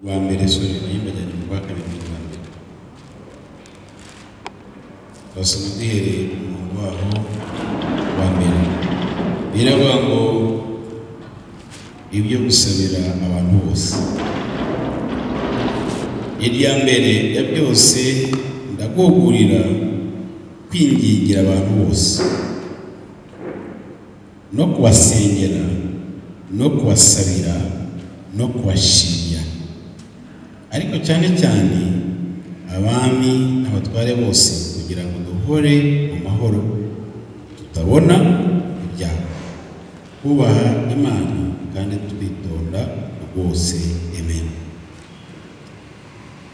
Rwa mbere, sorry, nayimbajyanye mu rwa kabiri, mu rwa mbere. Turasoma duhereye ku murongo waho wa mbere. Biravuga ngo ibyo gusabira abantu bose. Irya mbere ya byose ndagugurira kwingingira abantu bose no kubasengera no kubasabira no kubashimira, ariko cyane cyane abami n'abatware bose, kugira ngo duhore mu mahoro tutabona ibyago, kubaha Imana kandi twitonda rwose. Amen.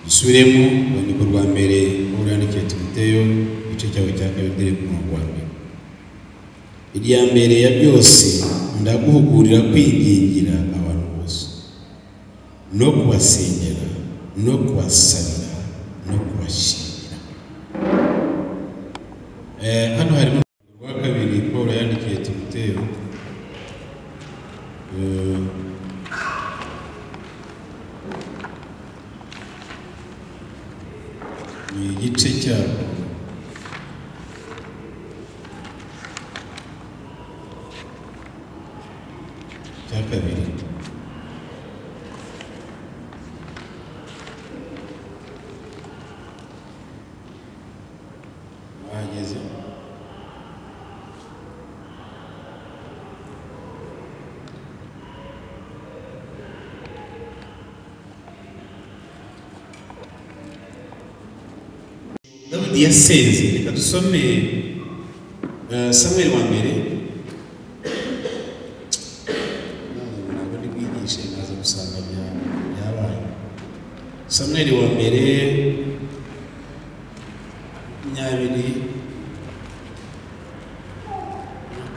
Dusubiremo urwandiko rwa mbere Pawulo yandikiye Timoteyo, igice cyawe cya kabiri, ku murongo wa mbere. Irya mbere ya byose ndaguhugurira kwingingira abantu bose no kubasengera no kubasabira no kubashimira. Hano harimo urwa kabiri Pawulo yandikiye Timoteyo, ni igice cyabo cya kabiri. Wahageze? Dawidi yasenze. Reka dusome Samweli wa mbere. Ntabwo ndi bwigishe, naza gusanga byabaye. Samweli wa mbere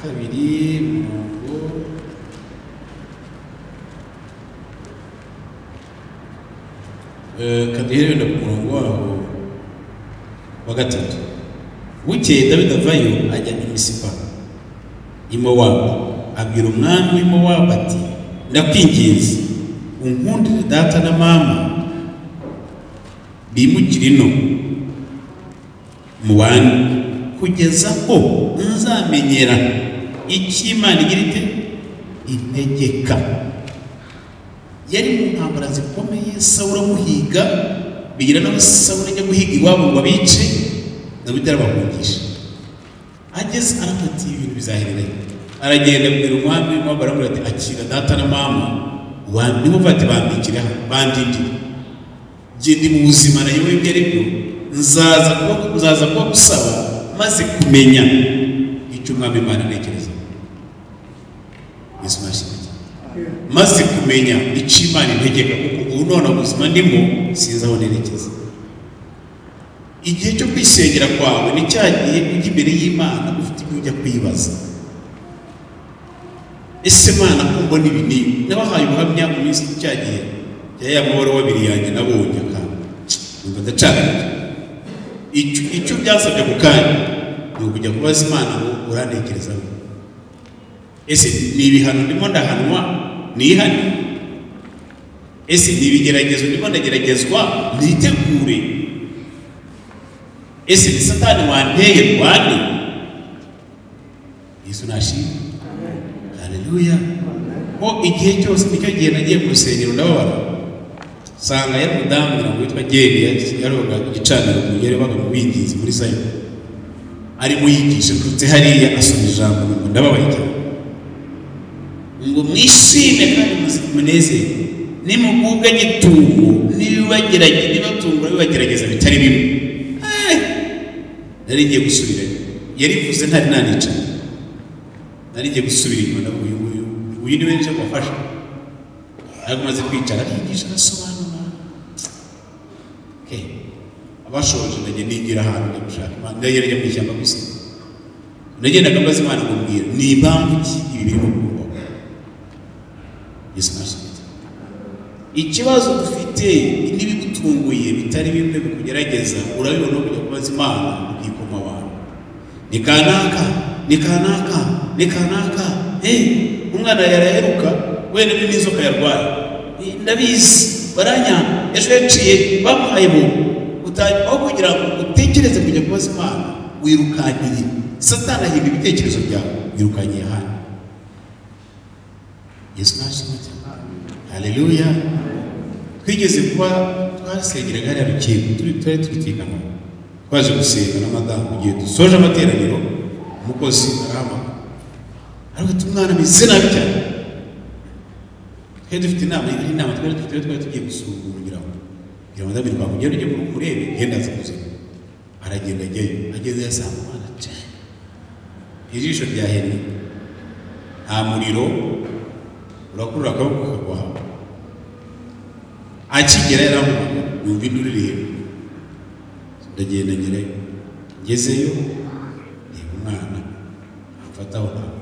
22 murongo kaduhere wenda ku murongo waho wa gatatu. Bukeye Dawidi avayo ajya i Misipa i Mowabu, abwira umwami w'i Mowabu ati: ndakwinginze unkundire data na mama bimukire ino mubane, kugeza ko nzamenyera icyo Imana igira ite integeka. Yari mu ntambara zikomeye, Sawuli amuhiga, bigira n'aho Sawuli ajya guhiga iwabo ngo abice, Dawidi arabahungisha. Ageze aravuga ati ibintu bizahererayo. Aragenda abwira umwami w'Imowabu, aramubwira ati akira data na mama, nibo ati bandikire hano, bandindire. Njye ndi mu buzima nayoboye ibyo ari byo, nzaza kuba gusaba maze kumenya icyo umwami Imana antekereza. Yesu nashimwe cyane. Maze kumenya icyo Imana integeka, kuko ubu none ubuzima ndimo sinzi aho nerekeza. Igihe cyo kwisengera kwawe ni cya gihe ujya imbere y'Imana ufite ibyo ujya kwibaza. Ese Mana ko mbona ibi n'ibi? Nabahaye ubuhamya mu minsi cya gihe ya ya mahoro wabiri yanjye nabonye akantu numva ndacanira. Icyo byasabye ako kanya ni ukujya kubaza Imana ngo urantekerezaho. Ese ni ibihano ndimo ndahanwa nihane? Ese ni ibigeragezo ndimo ndageragezwa nitegure? Ese ni Satani wanteye ndwane? Yesu nashimwe. Haleluya. Ko igihe cyose nicyo gihe nagiye mu rusengero ndababara, sanga yari umudamu ngira ngo witwa Geni, yaroga igicaniro mu yari baga mu bingizi muri Sayoni, arimo yigisha turutse hariya asoma ijambo, ngo ndababaye cyane, ngo mwishime kandi munezerwe nimugubwe gitumo nibatungura bibagerageza bitari bimwe. Nari ngiye gusubirayo, yarivuze ntari nanicaye, nari ngiye gusubira inyuma, ndavuga uyu nguyu uyu ni we nje kubafasha. Ariko maze kwicara arigisha arasobanura. Abashoje ndajya nigira ahantu njya gushaka Imana, ndagera mu ishyamba gusa. Nagendaga mbaza Imana ngo mbwira ni impamvu ki ibi birimo kubaho. Yesu nashimwe. Ikibazo dufite n'ibigutunguye bitari bimwe bikugerageza, urabibona kujya kubaza Imana ukikoma abantu. Ni kanaka, ni kanaka, ni kanaka. Umwana yaraheruka wenda n'inzoka yarwaye. Ndabizi baranyanga, ejo yaciye bamuhaye bombo. Aho kugira ngo utekereze kujya kubaza Imana, wirukangiye Satani ahimba ibitekerezo byawe, wirukangiye hano. Yesu nashimwe cyane. Haleluya. Twigeze kuba twasengeraga hariya Rukingo, turi turitikana, twaje gusenga na madamu. Igihe dusoje amateraniro, umukozi arahamagara aravuga ati umwana ameze nabi cyane. Twari dufite inama, ari inama twari dufite, twari tugiye gusura kugira ngo madamu twakugenda ujye mu murebe, genda aza kuzima. Aragenda ajyayo, ageze yasanga umwana cyane, ijisho ryahennye, nta muriro, urakurura akaboko kagwa. Akigera yaramuhamagara, yumva induru iri hejuru. Ndagenda ngerayo, ngezeyo reba umwana amfataho ntabwo,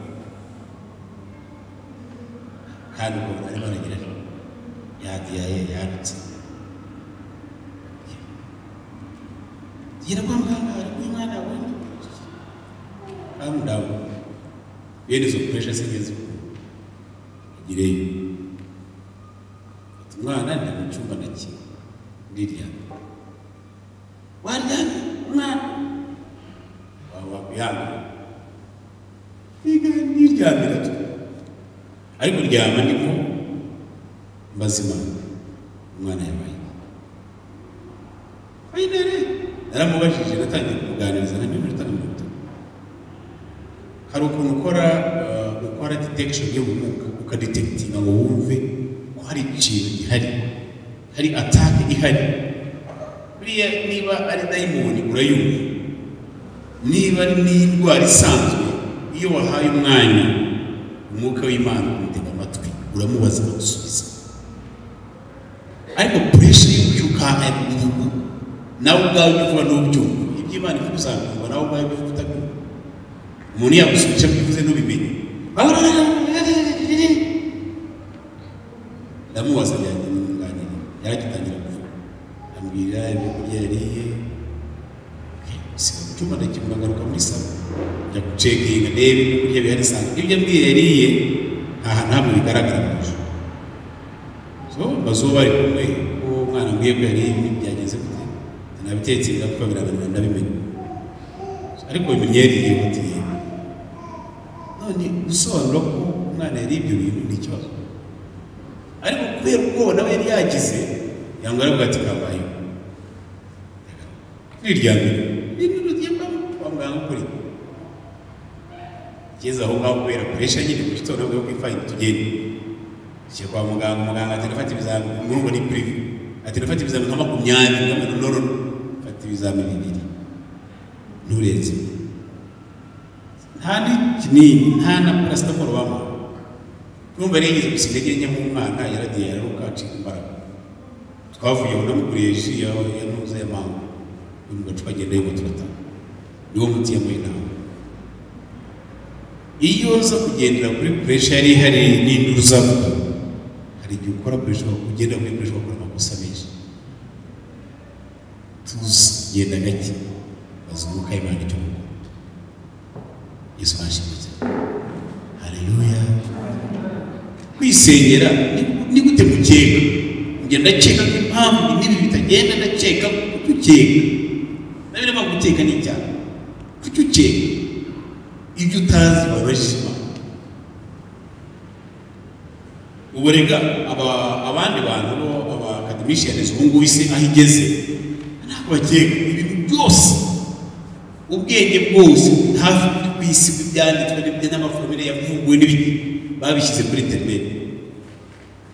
kandi ukabona arimo aragira yadiyaye yanditse. Tugera kwa muganga, ariko uyu mwana we kamudamu bene izo pressure sinigeze agireyo. Umwana ndi mu cyumba ndakira ndiryamye, waryamye umwana wawe wakwihangana niryamira tu, ariko ryama ndimo mbaza Imana umwana yabaye finally. Naramubajije, natangiye kumuganiriza na minota 30. Hari ukuntu ukora detection yo mu mwuka, ukadetectinga ngo wumve ko hari ikintu gihari, hari attack ihari. Buriya niba ari dayimoni urayumva, niba ari n'indwara isanzwe, iyo wahaye umwanya umwuka w'Imana umutega amatwi, uramubaza akagusubiza. Ariko pressure yo kwirukanka nawe ubwawe ibyo uvuga n'ubyumva, ibyo Imana ivuga uzabyumva, nawe ubwawe ibyo uvuga utabyumva. Umuntu yagusubije bivuze ntubimenye. Ndamubaza byanjye, yaragitangira kuvuga, ambwira ibyo kurya yariye. Siga mu cyumba ndakimura, ngaruka muri salo njya gucekinga ndebe ibyo kurya bihari, nsanga ibyo ambwiye yariye nta hantu hamwe bigaragara mu nzu. So bazuba bari kumwe, uwo mwana ambwiye ko yariye ibi byagenze gute, nabitetse birapfa birananira ndabimenya, ariko bimenye yariye batiye. None gusobanura ko umwana yariye ibyo bintu ni ikibazo, ariko kubera ubwoba nawe yari yagize, yanga aravuga ati kabayeho twiryamira ibintu tugiye kwa muganga ukuri. Ngeze aho ngaho kubera pressure nyine mu gitondo yo kwifayina, tugende tujya kwa muganga. Muganga ati ndafata ibizami, murumva ni privé, ati ndafata ibizami nka 20, nka no fata ibizami 2 nturenze, nta n'ikinini nta na paracetamol bamuha. Numva yari yigeze gusiga intege nke nk'umwana, yaragiye yararuka acika imbaraga. Twavuye aho namuguriye ji ya ntuza ya mango uri mu gacupa, agenda yuko turataha, niwo muti yamuha inama. Iyo uza kugendera kuri pressure yari ihari n'induru zavuga, hari igihe ukora pressure, ugenda kuri pressure ukora amakosa menshi. Tuzi genda gake, baza umwuka w'Imana icyo gukora. Yesu nashimwe cyane. Haleluya. Kwisengera ni gute mukeka? Njye ndakeka ko impamvu n'ibi bitagenda, ndakeka kuki ukeka. Nawe niba gukeka ni icyaha, kuki ukeka ibyo utazi wabajije Imana? Ubu rega abandi bantu bo aba academicians ubu ngubu isi aho igeze ntabwo bakeka ibintu byose, ubwenge bwose hafi kuri ku isi bw'ibyanditswe n'amaforomire yavumbuwe n'ibiki babishyize kuri internet.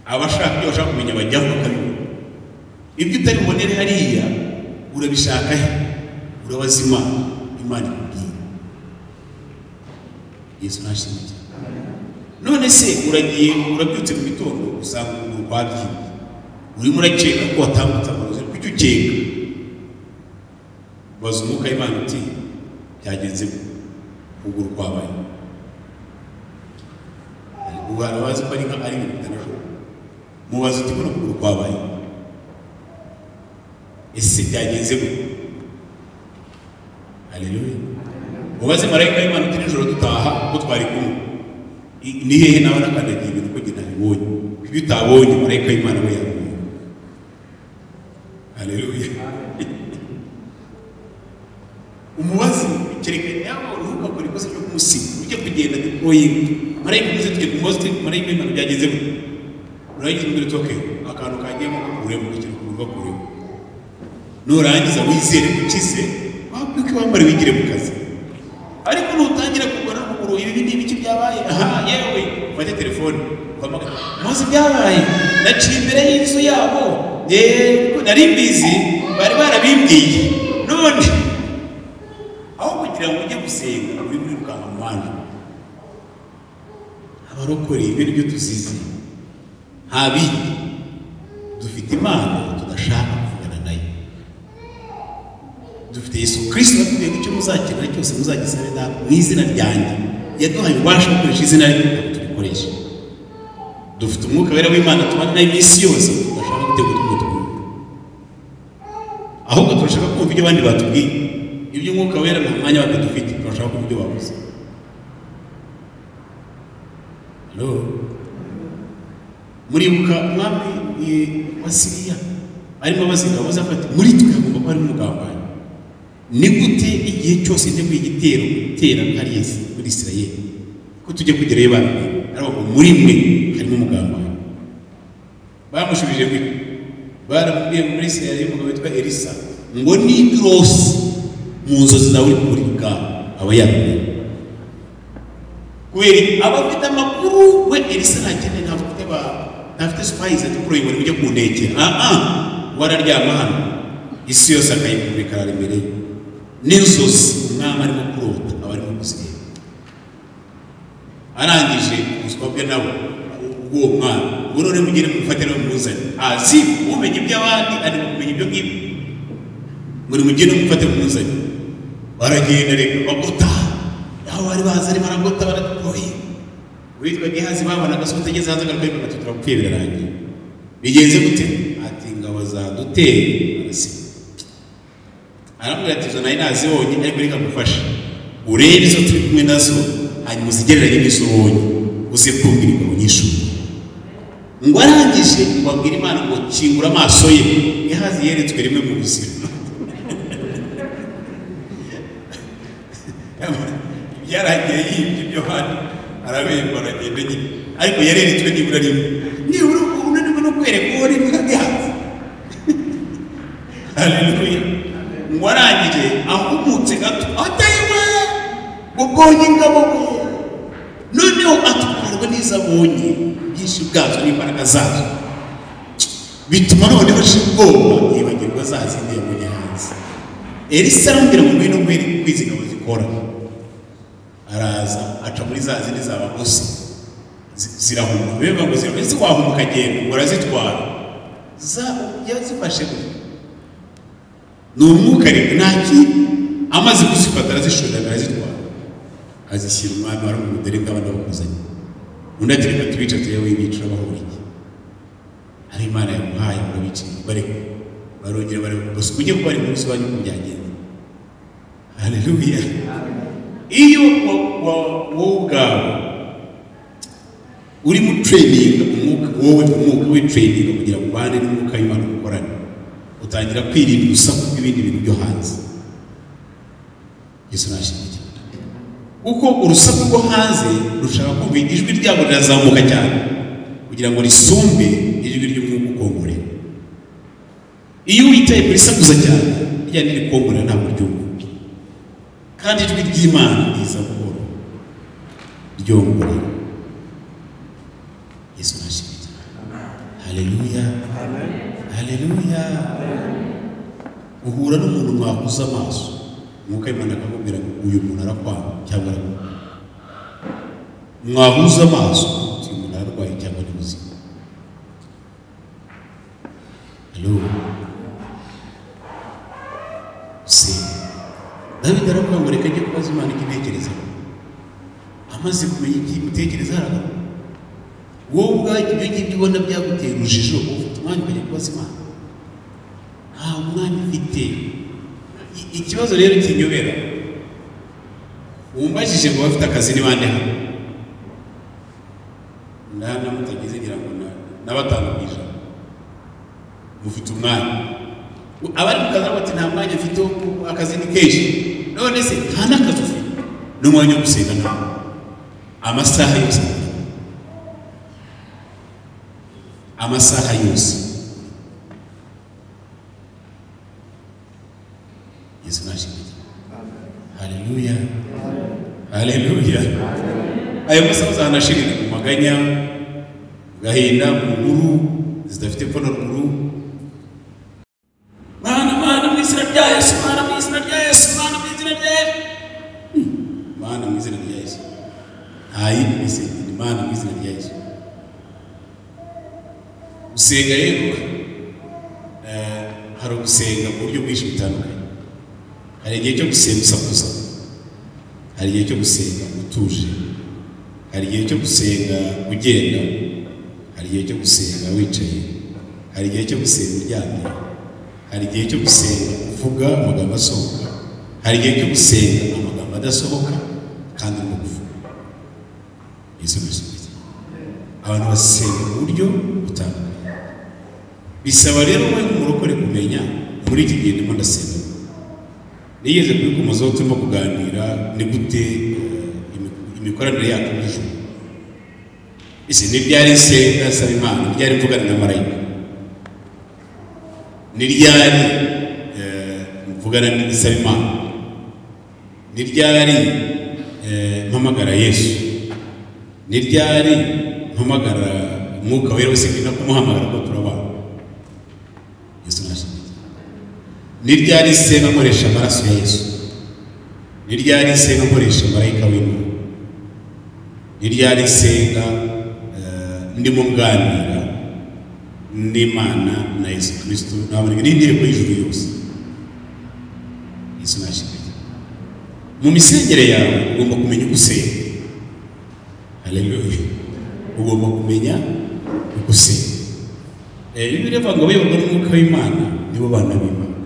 Abashaka ibyo bashaka kumenya bajyaho bakabibona. Ibyo utari bubonere hariya urabishaka he? Urabaza Imana, Imana ikubwira. Yesu nashimwe cyane. None se uragiye urabyutse mu gitondo usanga ukuguru kwabyimbye, urimo urakeka ko watambutse amarozi, kuki ukeka? Baza umwuka w'Imana uti byagenze gute? Ukuguru kwabaye. Ubu hari abazi ko ari nka ari ibintu bitanashoboka. Mubaza uti kuno ukuguru kwabaye, ese byagenze gute? Haleluya. Ubaze marayika w'Imana uti nijoro dutaha ko twari kumwe, ni hehe nawe nakandagiye ibintu ko njye ntabibonye? Ibyo utabonye marayika w'Imana we yabibonye. Haleluya. Umubazi kereka yawe uruhuka kuri kosa ryo kumusiga ujye kugenda deploying marayika uze tujye kumubaza marayika imana byageze gute uragize mbere toke akantu kagiyemo gakuremo gakira kumva kuremo nurangiza wizere ukize wabyuke wambare wigire mu kazi. Ariko nutangira kugora kuguru ibi ni ibiki byabaye, aha yewe ufate telefone uhamagara muzi byabaye naciye imbere y'inzu yabo yewe nari mbizi bari barabimbwiye none aho kugira ngo ujye gusenga uri muri rukanga muhanda. Abarokore ibintu byo tuzizi nta bindi dufite Imana tudashaka kuvugana nayo. Dufite Yesu Kristo watubwiye ko icyo muzakenera cyose muzagisabe Data mu izina ryanjye. Yaduhaye ububasha bwo gukoresha izina rye ntabwo turikoresha. Dufite umwuka wera w'Imana tubana nayo iminsi yose tudashaka gutegura utwo twumva, ahubwo turashaka kumva ibyo abandi batubwiye. Iby'umwuka wera nta mwanya wabyo dufite, turashaka kumva ibyo bavuze. Hello? Muribuka umwami wa Siriya arimo abaza ingabo ze afata muri twe hagomba kuba harimo umugambanyi. Ni gute igihe cyose nteguye igitero gutera hariya muri Isirayeli ko tujya kugerayo bamwe ariko muri mwe harimo umugambanyi? Bamushubije ngo baramubwiye muri Isirayeli umugabo witwa Elisa ngo niba urose mu nzozi zawe uri kuri bwawe aba yabimenye. Kubera aba afite amakuru we Elisa ntakeneye, ntabwo afite ba ntafite spies ati kuri uyu ujye kundekera. Wararyama hano isi yose akayikumvikana imbere ye n'inzozi umwami arimo kurota aba arimo kuzireba. Arangije ubuswa bwe nabo ubw'uwo mwana ngo none mugere mufate no muzane azi umenya iby'abandi arimo kumenya ibyo ngibyo muri mugere mufate muzane. Baragenda reka bagota aho bari baza ari baragota baratoye witwa Gehazi babonaga so utegeze hanze agakwega ati turapfuye birarangiye. Bigenze gute? Ati ingabo zaduteye arasiga. Aramubwira ati izo nari nazibonye ariko reka ngufashe urebe izo turi kumwe nazo hanyuma uzigereranye n'izo ubonye uze kumbwira ingabo nyinshi. Ngo arangije ngo abwire Imana ngo kingura amaso ye. Gehazi yeretswe rimwe mu buzima byaragiye yibye ibyo hano arabemba aragenda nyine ariko yareretswe nibura rimwe nibura unanirwa no kwereka uwo rimwe Gehazi. Haleluya. Ngo arangije ahumutse gato atayiwe ubonye ingabo noneho atwarwa n'izo abonye byinshi bwazo n'imbaraga zazo bituma noneho ashira ubwoba yibagirwa za zindi yabonye hanze. Elisa aramubwira ngo ngwino nkwereke uko izi ngabo zikora. Araza aca muri za zindi z'abagosi zirahuma bemba ngo zirahuma ese wahuma ukagenda ngo arazitwara yazifashe gutya ni umwuka reka nta kintu amaze kuzifata arazishorera arazitwara azishyira umwami wari umudere ngabana bakuzanye. Undi ati reka tubice tuyewe ibica bahora iki hari Imana yamuhaye murabice bareka barongera bareka gusa ujye kuba ari muri wanyu uko byagenze. Haleluya. Iyo wowe ubwawe uri mu training umwuka wowe umwuka we training kugira ngo ubane n'umwuka w'Imana ukorane utangira kwirinda urusaku rw'ibindi bintu byo hanze. Yesu nashimwe cyane kuko urusaku rwo hanze rushaka kumva ijwi ryabo rirazamuka cyane kugira ngo risumbe ijwi ry'umwuka ukongorera. Iyo witaye kuri sakuza cyane rya ntirikongorera ntabwo ryumva kandi ijwi ry'Imana riza buhoro ryongorera. Yesu nashimwe cyane. Haleluya. Haleluya. Uhura n'umuntu mwahuza amaso umwuka w'Imana akakubwira ngo uyu muntu arakwanga cyangwa aragukunda. Mwahuza amaso uyu muntu ararwaye cyangwa ni muzima. Hello. Dawidi aravuga ngo reka njye kubaza Imana icyo intekerezaho. Amaze kumenya icyo imutekereza aragaruka. Wowe ubwawe ibyo ngibyo ubona byagutera urujijo ufite umwanya ukajya kubaza Imana. Nta mwanya ufite. Ikibazo rero kinyobera wumbajije ngo bafite akazi ni bande hano ndana mutagize ngira ngo na 5% mufite umwanya. Abari mu kazi bati nta mwanya mfite, akazi ni kenshi. None se nta n'akazi ufite n'umwanya wo gusenga ntawo, amasaha yose, amasaha yose. Yesu nashimwe. Haleluya, haleluya. Ayo masaha uzanashirira mu maganya, mu gahinda, mu nkuru zidafite epfo na ruguru. Mana, Mana mu izina rya Yesu, Mana mu izina rya Yesu, Mana mu izina rya Yesu, Mana mu izina rya Yesu. Nta yindi misengere, ni Mana mu izina rya Yesu. Gusenga rero, hari ugusenga mu buryo bwinshi butandukanye. Hari igihe cyo gusenga usakuza, hari igihe cyo gusenga utuje, hari igihe cyo gusenga ugenda, hari igihe cyo gusenga wicaye, hari igihe cyo gusenga uryamye, hari igihe cyo gusenga uvuga amagambo asohoka, hari igihe cyo gusenga amagambo adasohoka kandi urimo kuvuga. Yesu nashimwe. Abantu basenga mu buryo butandukanye. Bisaba rero wowe nk'umurokore kumenya muri iki gihe ndimo ndasenga. Nigeze kubikomozaho turimo kuganira ni gute imikoranire yacu n'ijuru. Ese ni ryari nsenga nsaba Imana? Ni ryari mvugana na marayika? Ni ryari mvugana nsaba Imana? Ni ryari mpamagara Yesu? Ni ryari mpamagara Umwuka Wera wese no kumuhamagara ko turabana? Yesu nashimwe. Ni ryari nsenga nkoresha amaraso ya Yesu? Ni ryari nsenga nkoresha marayika w'Imana? Ni ryari nsenga ndimo nganira n'Imana na Yesu Kristo n'abantu n'inteko y'ijuru yose? Yesu nashimwe. Mu misengere yawe ugomba kumenya uko usenga. Haleluya. Ugomba kumenya uko usenga. Bibiliya ivuga ngo abayoborwa n'Umwuka w'Imana nibo bana b'Imana.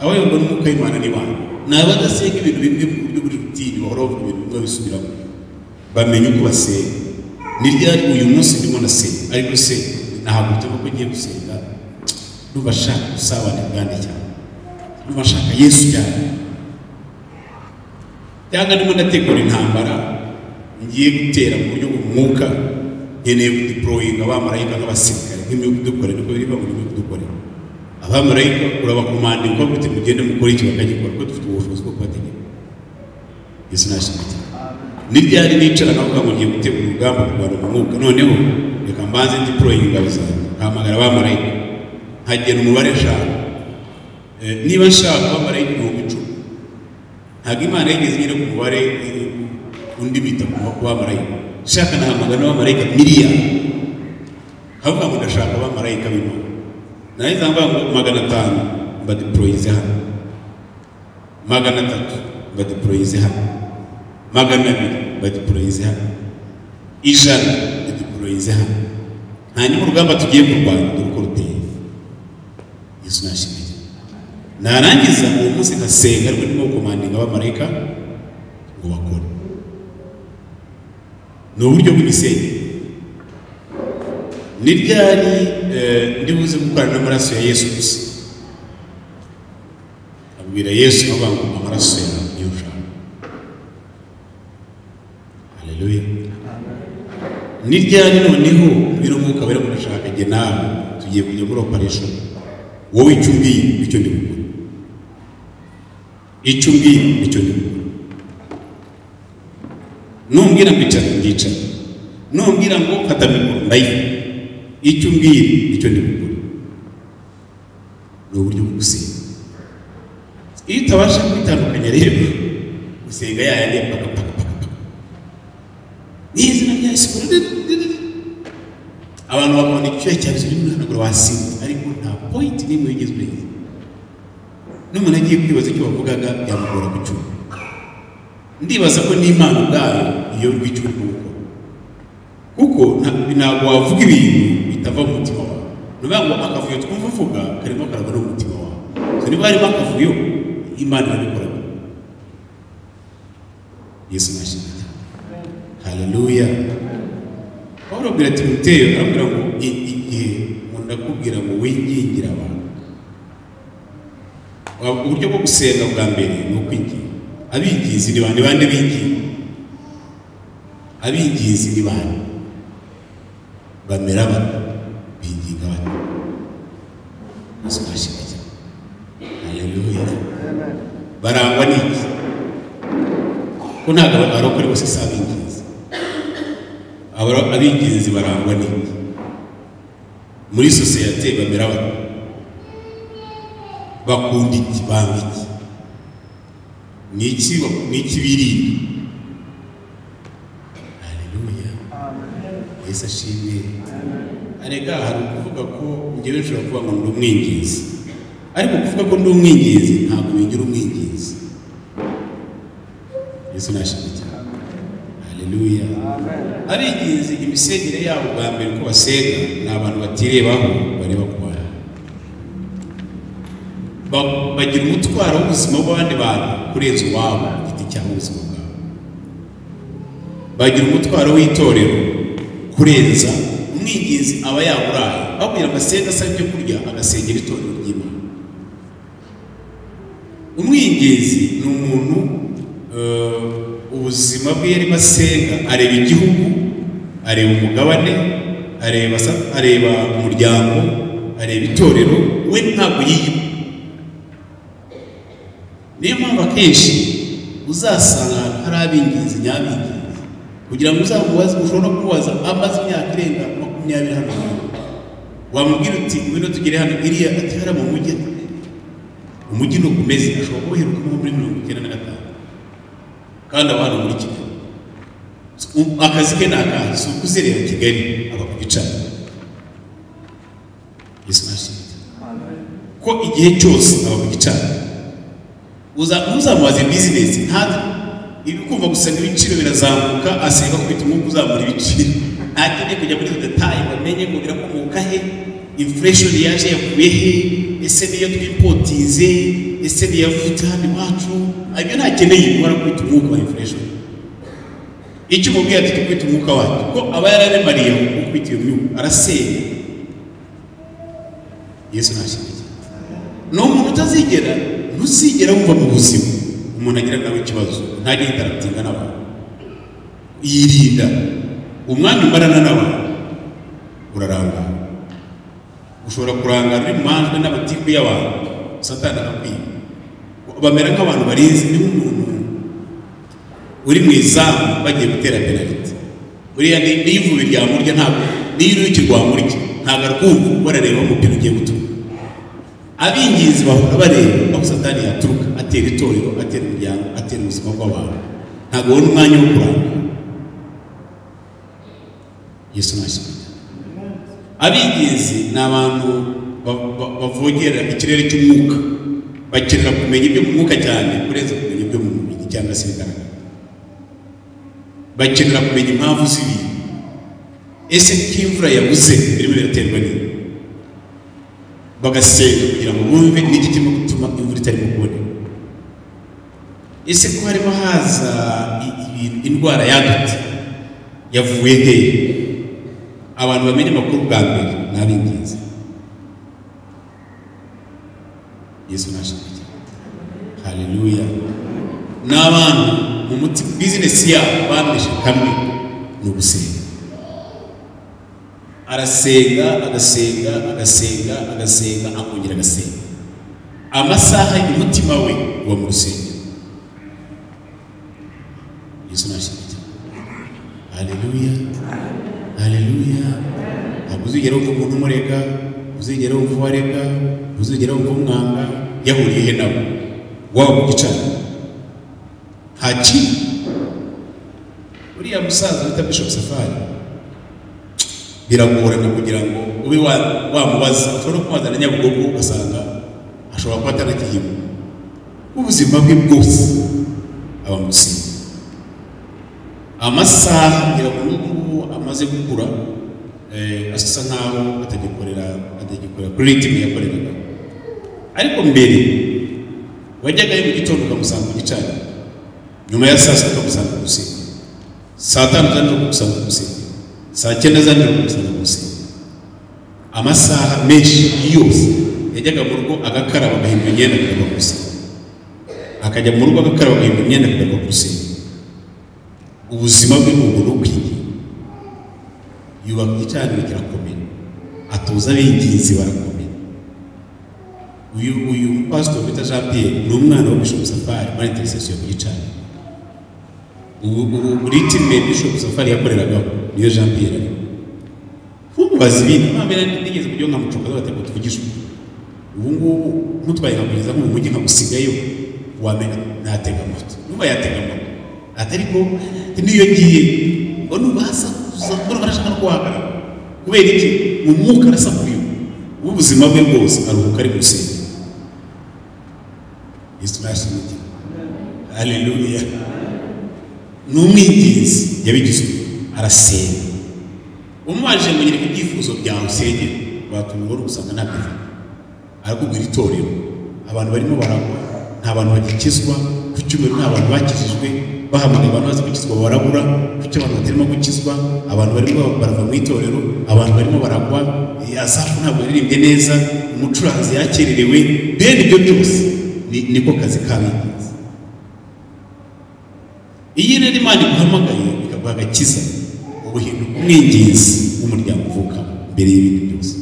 Abayoborwa n'Umwuka w'Imana ni bana. Ni abadasenga ibintu bimwe mu buryo buri rutini, bahora bavuga ibintu bimwe babisubiramo. Bamenya uko basenga. Ni ryari uyu munsi ndimo ndasenga, ariko se nahagurutse kuko ngiye gusenga, ndumva nshaka ubusabane bwanjye cyane, ndumva nshaka Yesu cyane, cyangwa ndimo ndategura intambara ngiye gutera mu buryo bw'umwuka, nkeneye kudeployinga abamarayika nk'abasirikare, nk'imyuka idukora, niko biri bavuga imyuka idukora. Abamarayika urabakomanda uko uti mugende mukore iki, bakagikora kuko dufite ubushobozi bwo kubategeka. Yesu nashimwe cyane. Ni ryari nicara nkavuga ngo ngiye gutegura urugamba kurwana mu mwuka, noneho reka mbanze ndeployinga ingabo zanjye, nkahamagara abamarayika, nkagena umubare nshaka. Niba nshaka abamarayika 10,000, ntabwo Imana yigeze inyereka ku mubare undi bita ku bamarayika. Nshaka nahamagara n'abamarayika miliyari, nkavuga ngo ndashaka abamarayika b'Imana. Narangiza mvuga ngo 500 mbadeployize hano, 300 mbadeployize hano, 200 mbadeployize hano, 100 mbadeployize hano. Hanyuma urugamba tugiye kurwana dore uko ruteye. Yesu nashimwe. Narangiza uwo munsi nkasenga, ariko ndimo gukomandinga abamarayika ngo bakore. Ni uburyo bw'imisengere. Ni ryari ndi buze gukorana n'amaraso ya Yesu gusa? Abwira Yesu avuga ngo amaraso yawe niyo nshaka. Haleluya. Ni ryari noneho mbwira Umwuka Wera ngo ndashaka jye nawe tugiye kujya muri operation, wowe icyo umbwiye nicyo ndi gukora, icyo umbwiye nicyo ndi gukora. Numbwira ngo icara ndicara, numbwira ngo fata mikoro ndayifata, icyo umbwiye nicyo ndi gukora. Ni uburyo bwo gusenga. Iyo utabasha kwitandukanya rero, gusenga yayandi paka paka paka paka, ni izina rya Yesu, abantu bakabona icyuya cyawe kiri mu ihanagura wasinze, ariko nta point n'imwe wigeze urenza. N'umuntu agiye kwibaza icyo wavugaga yamugora gucyumva. Ndibaza ko n'Imana ubwayo iyo icyo urimo gukora, kuko ntabwo wavuga ibintu bitava mu mutima wawe. Ni ukuvuga ngo akavuyo twumva uvuga karimo karava no mu mutima wawe. So niba harimo akavuyo, Imana irabikora. Yesu nashimwe cyane. Haleluya. Pawulo abwira Timoteyo, aramubwira ngo igihe ngo ndakubwira ngo wingingire abantu, Uburyo bwo gusenga bwa mbere ni ukwinginga. Abinginzi ni bande? Bande binginga? Abinginzi ni bande? Bamera bate? Binginga bate? Yesu ashimwe cyane. Haleluya. Barangwa n'iki? Ko ntabwo abarokore bose si abinginzi. Abinginzi barangwa n'iki? Muri sosiyete bamera bate? Bakunda iki? Banga iki? Ni iki birinda? Haleluya. Yesu ashimwe. Arega hari ukuvuga ko njyewe nshobora kuvuga ngo ndi umwinginzi, ariko kuvuga ko ndi umwinginzi ntabwo bingira umwinginzi. Yesu nashimwe cyane. Haleluya. Abinginzi, imisengere yabo bwa mbere uko basenga, ni abantu batirebaho, bareba ku bantu. Bagira umutwaro w'ubuzima bw'abandi bantu kurenza uwabo ku giti cyangwa ubuzima bwabo. Bagira umutwaro w'itorero kurenza. Umwinginzi aba yaburaye, aho kugira ngo asenge asaba ibyo kurya, agasengera itorero ry'Imana. Umwinginzi ni umuntu ubuzima bwe yarimo asenga, areba igihugu, areba umugabane, areba umuryango, areba itorero, we ntabwo yiyima. Niyo mpamvu akenshi uzasanga ahantu hari abinginzi nyabinginzi, kugira ngo uzamubaze, ushobora kubaza amaze imyaka irenga 20 hano hantu, wamubwira uti: "Ngwino tugere hano iriya," ati: "Hariya mu mujyi." Umujyi ni uko umeze, ashobora kuba uheruka nko muri 95, kandi aba hano muri Kigali. Akazi ke ni akahe? Si ukuzerera Kigali, aba ku gicaniro. Yesu nashimwe ko igihe cyose aba ku gicaniro. Ntuzamubaze bizinesi, ntazi ibi, kumva gusa ngo ibiciro birazamuka, asenga kwita umwuka uzamura ibiciro. Ntakeneye kujya muri détails ngo amenye ngo birakomoka he, inflation yaje yavuye he, ese niyo twimportinze, ese niyavutse hano iwacu. Ibyo ntakeneye guhora kwita umwuka wa inflation. Icyo umubwiye ati: "Tukwita umwuka wacu," ko aba yararemariye kwita iyo myuka, arasenya. Yesu nashimwe cyane. Ni umuntu utazigera, ntuzigera wumva mu buzima umuntu agira nawe ikibazo, ntajya yinteractinga n'abantu, yirinda. Umwanya umarana n'abantu urarangara. Ushobora kurangara uri mu manjwe n'amatiku y'abantu, Satani akakwiba. Bamera nk'abantu barinzi, ni nk'umuntu uri mu izamu bagiye gutera penaliti. Uriya niyo ivubi ryamurya, ntabwo, niyo uruyuki rwamurya, ntabwo arwumva, barareba umupira ugiye guturuka. Abinginzi bahora bareba aho Satani yaturuka atera itorero, atera umuryango, atera ubuzima bw'abantu. Ntabwo babona umwanya wo kuranga. Yesu nashimwe. Abinginzi ni abantu bavogera ikirere cy'umwuka, bakenera kumenya ibyo mu mwuka cyane kurenza kumenya ibyo mu mubiri cyangwa se ibigaragara. Bakenera kumenya impamvu z'ibintu. Ese ko imvura yabuze, birimo biraterwa n'iki? Bagasenga kugira ngo bumve n'iki kirimo gutuma imvura itarimo kuboneka. Ese ko harimo haza ibintu, indwara yadutse yavuye hehe? Abantu bamenya amakuru bwa mbere ni ab'ingenzi. Yesu nashimwe cyane. Haleluya. Ni abantu mu muti bizinesi yabo bameshe kamwe, ni ugusenga. Arasenga, agasenga, agasenga, agasenga, akongera agasenga. Amasaha y'umutima we uba mu rusengero. Yesu nashimwe cyane. Haleluya, haleluya. Ntabwo uzigera wumva umuntu umurega, uzigera wumva uwarega, uzigera wumva umwanga. Yahuriye he nawe? Waba ku gicaniro, nta kintu. Uriya musaza wita Bishop Safari, biragorana kugira ngo ube wamubaza. Ushobora kumubaza na Nyabugogo, ugasanga ashobora kuba atanakiyemo. Ubuzima bwe bwose aba mu rusengero. Amasaha, ngira ngo n'ubu amaze gukura, asa nkaho atagikorera kuri rythme yakoreraga, ariko mbere wajyagayo mu gitondo ukamusanga ku gicaniro, nyuma ya saa sita ukamusanga ku rusengero, saa tanu za nijoro ukamusanga ku rusengero, saa cyenda za nijoro ukamusanga ku rusengero. Amasaha menshi yose Yajyaga mu rugo agakaraba agahindura imyenda akagaruka ku rusengero, akajya mu rugo agakaraba agahindura imyenda akagaruka ku rusengero. Ubuzima bwe ni ubwo kwinginga. Yubaka igicaniro kirakomera, atoza abinginzi barakomera. Uyu pastor bita Jean Pierre ni umwana wa Bishop Safari muri intercession ku gicaniro. Ubu rythme Bishop Safari yakoreragaho niyo Jean Pierre arimo. Ntubaze ibintu mbere nigeze kujya nkamucoka bati ngo tuvugishe ubu ngubu ntutwaye nkamugeza mu mujyi nkamusigayo wamenya natega moto, nuba yatega moto atari ko niyo ngiye ngo nubasakuza ngo barashaka no guhagarara. Kubera iki? Mu mwuka arasakuriye ubuzima bwe bwose aruhuka ari mu rusengero. Yesu nashimwe. Haleluya. Ni umwinginzi yabigize, arasenga. Umwaje ngo nyereka ibyifuzo byawe usengera, watuma uhora usanga ntabyo. Arakubwira itorero, abantu barimo baragwa, nta bantu bagikizwa, ku cyumweru nta bantu bakijijwe, bahamagaye abantu baza gukizwa barabura, ku cyo abantu batarimo gukizwa, abantu barimo barava mu itorero, abantu barimo baragwa, Asafu ntabwo yaririmbye neza, umucuranzi yakererewe, bene ibyo byose niko kazi k'abinginzi. Iyo rero Imana iguhamagaye ikaguha agakiza, ubuhinduka umwinginzi w'umuryango uvuka mbere y'ibindi byose.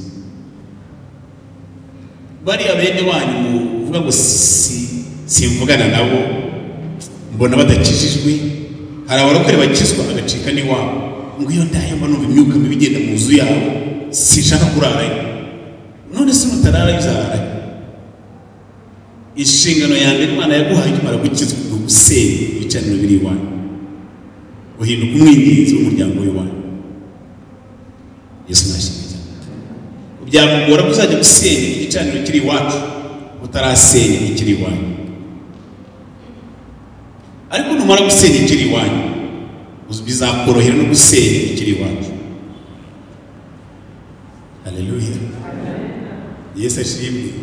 Bariya bene wanyu muvuga ngo simvugana nabo, mbona badakijijwe. Hari abarokore bakizwa agacika n'iwabo, ngo iyo ndaye mbona imyuka mibi igenda mu nzu yabo, sinshaka kurarayo. None se mutararayo uzararayo? Inshingano ya mbere Imana yaguhaye ikimara gukizwa ni ugusenya ibicaniro biri iwanyu, uhinduka umwinginzi w'umuryango w'iwanyu. Yesu nashimwe cyane. Byakugora ko uzajya gusenya igicaniro kiri iwacu utarasenya ikiri iwanyu, ariko numara gusenya ikiri iwanyu bizakorohera no gusenya ikiri iwacu. Haleluya. Yesu ashimwe.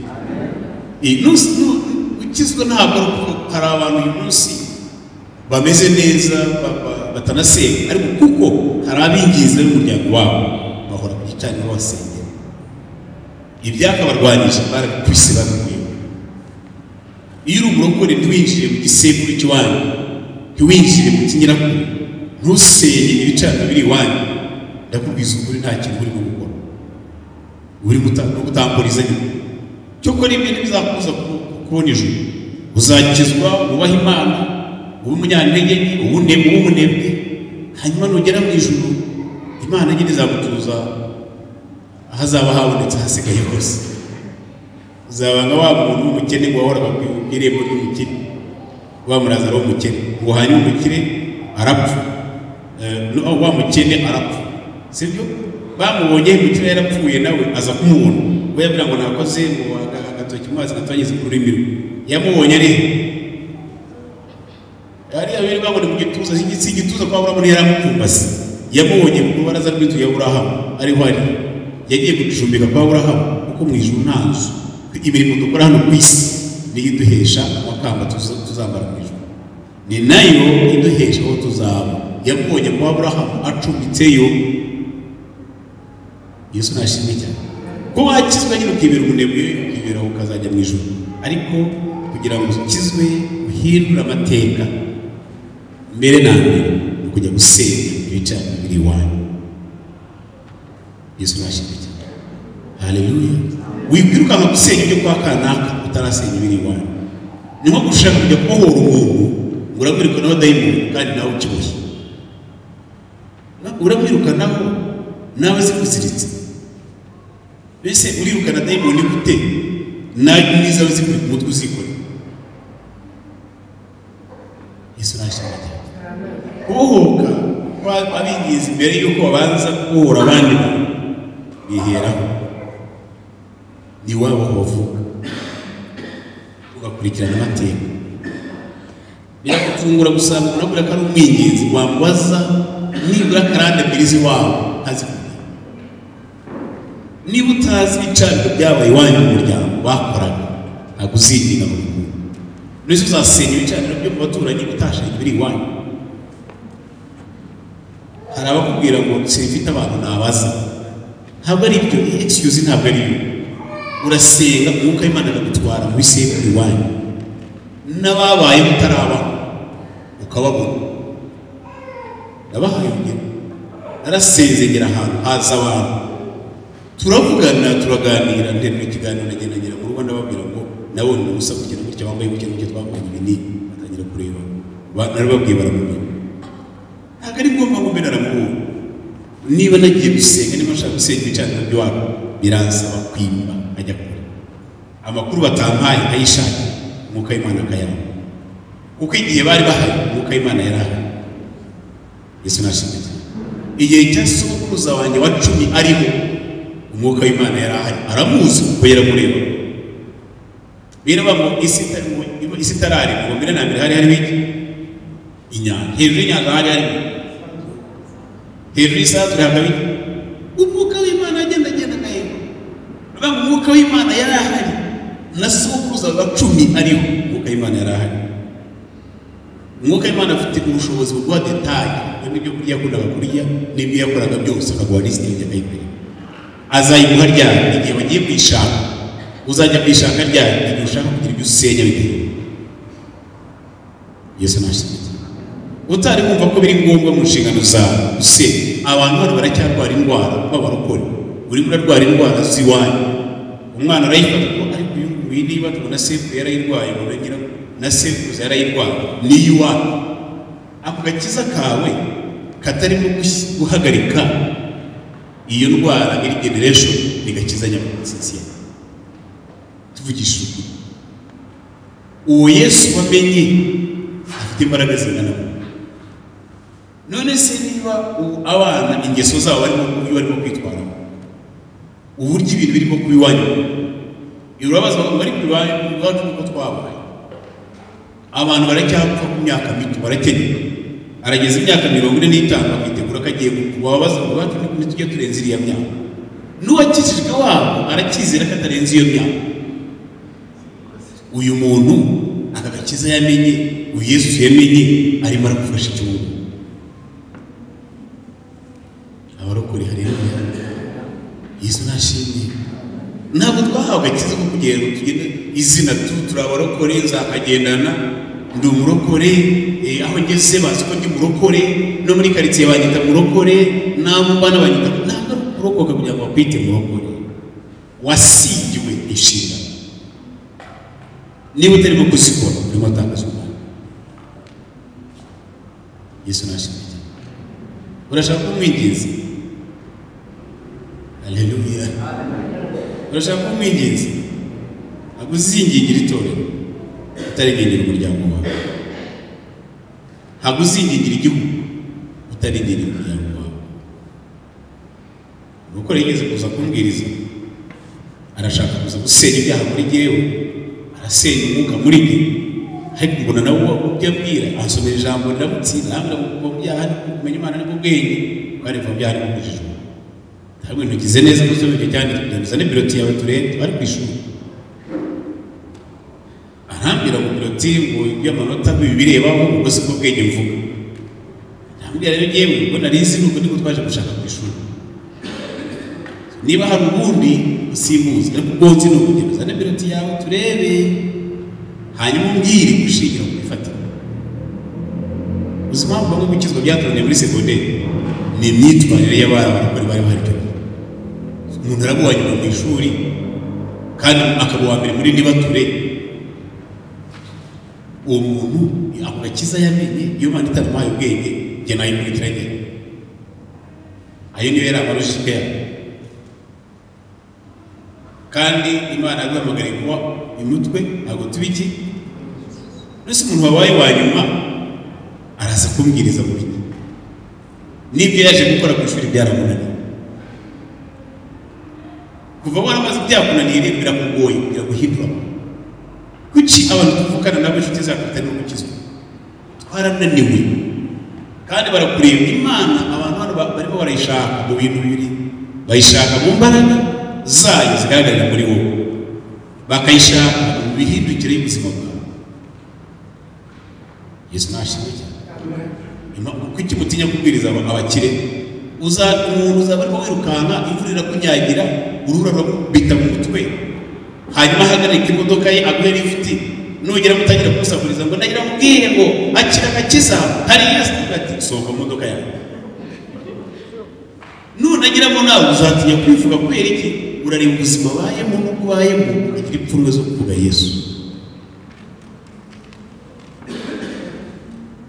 Gukizwa ntabwo hari abantu uyu munsi bameze neza batanasenga, ariko kuko hari abinginzi b'umuryango wabo bahora ku gicaniro basengera, ibyakabarwanyije barabikubise babikuye. Iyo uri umurokore ntiwinjire mu gisekuru cy'iwanyu, ntiwinjire mu kinyirakuru, ntusenye ibicaniro biri iwanyu, ndakubwiza ukuri nta kintu urimo gukora, urimo gutamburiza nyuma. Cyokora ibintu bizakubuza kubona ijuru. Uzakizwa wubaha Imana, ube umunyantege nke, ube umunebwe, hanyuma nugera mu ijuru Imana nyine izagutuza ahazaba habonetse hasigaye hose. Uzaba nka wa muntu w'umukene ngo wahoraga ku irembo ry'umukire, wa Murazaro w'umukene, ngo hanyuma umukire arapfa, wa mukene arapfa, sibyo? Bamubonye umukire yarapfuye, nawe aza kumubona. We yabwira ngo nakoze ngo agatoki mu mazi gatwanyeze ku rurimi rwe. Yamubonye ari yari abiri ngo ni mu gituza igituza kwa Aburahamu yaramupfumbase. Yamubonye ku rubaraza rw'inzu ya Aburahamu ariho ari, yagiye gucumbika kwa Aburahamu, kuko mu ijuru nta nzu. Imirimo dukora hano ku isi niyo iduhesha amakamba tuzambara mu ijuru, ni nayo iduhesha aho tuzaba. Yamubonye kwa Aburahamu acumbitseyo. Yesu nashimwe cyane. Ko wakizwa nyine ukibera umunebwe, ukibera ukazajya mu ijuru, ariko kugira ngo ukizwe uhindure amateka mbere na mbere ni ukujya gusenga ibicaniro biri iwanyu. Yesu nashimwe cyane. Haleluya. Wikwirukanka gusenya ibyo kwa kanaka utarasenya ibiri iwanyu. Ni nko gushaka kujya kubohora umuntu ngo uramwirukanaho dayimoni kandi nawe ukiboshye, uramwirukanaho nawe zikuziritse. Mbese urirukana dayimoni gute n'izawe zikuri ku mutwe uzikore? Yesu nashimwe cyane. Kubohoka kw'abinginzi mbere y'uko babanza kubohora abandi bantu biheraho ni wabo bavuka, ugakurikirana amateka. Birakutungura gusanga umuntu akubwira ko ari umwinginzi, wamubaza nibura karande ebyiri z'iwabo ntazikubwira. Niba utazi ibicaniro byabaye iwanyu mu muryango bakoraga, ntabwo uzinginga mu bihugu. None uzasenya ibicaniro byo mu baturanyi utashanye ibiri iwanyu? Hari abakubwira ngo simfite abantu nabaza, ntabwo ari ibyo, excuse ntabwo ari yo. Urasenga umwuka w'Imana akagutwara mu bisekuru iwanyu n'ababaye utarabaho ukababona. Nabahaye urugero, narasenze ngera ahantu haza abantu turavugana turaganira, ndemera ikiganiro nagenda ngera mu rugo ndababwira ngo nabonye ubusa kugira gutya wambaye gutya gutya twakoranye ibi n'ibi, batangira kureba narababwiye baramumenya. Ntabwo ari ngombwa ngo mbe naramubonye. Niba nagiye gusenga, niba nshaka gusenga ibicaniro by'iwacu, biransaba kwimba nkajya kure, amakuru batampaye nkayishakira, umwuka w'Imana akayampa, kuko igihe bari bahari umwuka w'Imana yari ahari. Yesu nashimwe cyane. Igihe cya sogokuruza wanjye wa 10 ariho, umwuka w'Imana yari ahari, aramuzi kuko yaramureba. Biraba ngo isi itararemwa, ngo mbere na mbere hari hariho iki? Inyanja. Hejuru y'inyanja hari harimo, hejuru y'isanzure hakaba iki? Umwuka w'Imana agenda agenda akahema. Bivuga ngo umwuka w'Imana yari ahari na sogokuruza wa 10 ariho, umwuka w'Imana yari ahari. Umwuka w'Imana afite ubushobozi bwo guha detail n'ibyo kurya yakundaga kurya n'ibyo yakoraga byose, akaguha lisiti akayikwereka. Azayiguha ryari? Igihe wagiye kuyishaka. Uzajya kuyishaka ryari? Igihe ushaka kugira ibyo usenya bitewe. Yesu nashimwe. Utari kumva ko biri ngombwa mu nshingano zawe usenya. Abantu hano baracyarwara indwara b'abarokore, urimo urarwara indwara z'iwanyu, umwana arayifata ko ariko uyu nguyu niba tubona sekuru yarayirwaye, uragira na sekuruza yarayirwaye, niyo iwacu. Ako gakiza kawe katarimo guhagarika iyo ndwara iri generation ni gakiza nyamusinsiye. Tuvugishije ukuri, uwo Yesu wamenye afite imbaraga zingana gute? None se niba abana ingeso zabo barimo kwitwaramo, uburyo ibintu birimo kuba iwanyu, urabaza ngo ariko iwacu uko twabaye, abantu baracyapfa ku myaka mito, barakenyera, arageza imyaka 45 akitegura ko agiye gupfa, wababaza ngo iwacu ntitujye turenza iriya myaka. N'uwakijijwe wabo aracyizera ko atarenze iyo myaka. Uyu muntu aka gakiza yamenye, uyu Yesu yamenye, arimo aragufasha igihugu. Abarokore haleluya, Yesu nashimwe. Ntabwo twahawe agakiza ko kugira ngo tugende izina turi abarokore, nzakagendana, ndi umurokore, aho ngeze bazi ko ndi murokore, no muri karitsiye banyita murokore, n'abo mbana banyita. Ntabwo ari ukurokoka kugira ngo bakwite murokore. Wasigiwe inshingano, niba utarimo kuzikora urimo atakaza umwanya. Yesu nashimwe cyane. Urashaka kuba umwinginzi? Haleluya. Urashaka kuba umwinginzi? Ntabwo uzingingira itorero utaringingira umuryango wawe, ntabwo uzingingira igihugu utaringingira umuryango wawe. Umurokore yigeze kuza kumbwiriza, arashaka kuza gusenya ibyaha muri jyewe, arasenya umwuka muri jye, ariko mbona nawe ibyo ambwira, ansomera ijambo riramutsinda, arambwira ngo kuva mu byaha ni kumenya Imana ni ubwenge, kandi kuva mu byaha ni kujijwa. Ntabwo ntugize neza gusoma icyo cyanditswe, kugira ngo uzane biroti yawe turebe, bari ku ishuri. Arambwira ngo biroti ngo iby'amanota bibirebaho, ubwo si bwo bwenge mvuga. Arambwira rero jyewe ubwo nari nzi nuko nibwo twaje gushaka ku ishuri. Niba hari ubundi usimbuze, ariko ubwo nzi ni ukugenda uzane biroti yawe turebe, hanyuma umbwire gushingira ku bifatika. Uzi impamvu bamwe gukizwa byaturaniye muri segonderi? Ni imyitwarire y'abari abarokore bari bahari icyo gihe. Umuntu araba uwa nyuma mu ishuri kandi akaba uwa mbere muri nibature. Uwo muntu ako gakiza yamenye, iyo Imana itamuhaye ubwenge, njye nayikurikira njye. Ayo niyo yari amarojike yayo. Kandi Imana yaduhamagariye kuba imitwe, ntabwo tuba iki? Mbese umuntu wabaye wa nyuma araza kumbwiriza mu biki? N'ibyo yaje gukora ku ishuri byaramunaniye. Kuva waramaze byakunaniye rero birakugoye kugira guhindura. Kuki abantu tuvukana nabo inshuti zacu batarimo gukizwa? Twarananiwe. Kandi barakureba Imana, abantu hano barimo barayishaka mu bintu bibiri. Bayishaka mu mbaraga zayo zigaragarira muri wowe, bakayishaka mu mihindukire y'ubuzima bwawe. Yesu nashimwe cyane. Kuki mutinya kubwiriza abakire? Umuntu uzaba arimo wirukanka, imvura irakunyagira, urubura ruragukubita mu mutwe, Hanyuma ahagarika imodoka ye aguhe lifuti, nugera mutangira kumusakuriza ngo ndagira mubwire ngo akira agakiza hari Yesu, ati sohoka mu modoka yawe. Nunagiramo nawe uzatinya kwivuga kubera iki? Urareba ubuzima ubayemo n'uko ubayemo, ukagira ipfunwe zo kuvuga Yesu.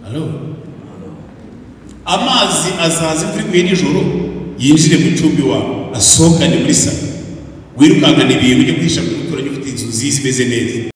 Halo? Amazi azaza imvura iguye nijoro yinjire mu cyumba iwawe, asohokane muri salo, wirukankane ibintu ujye guhisha ku muturanyi ufite inzu nziza imeze neza.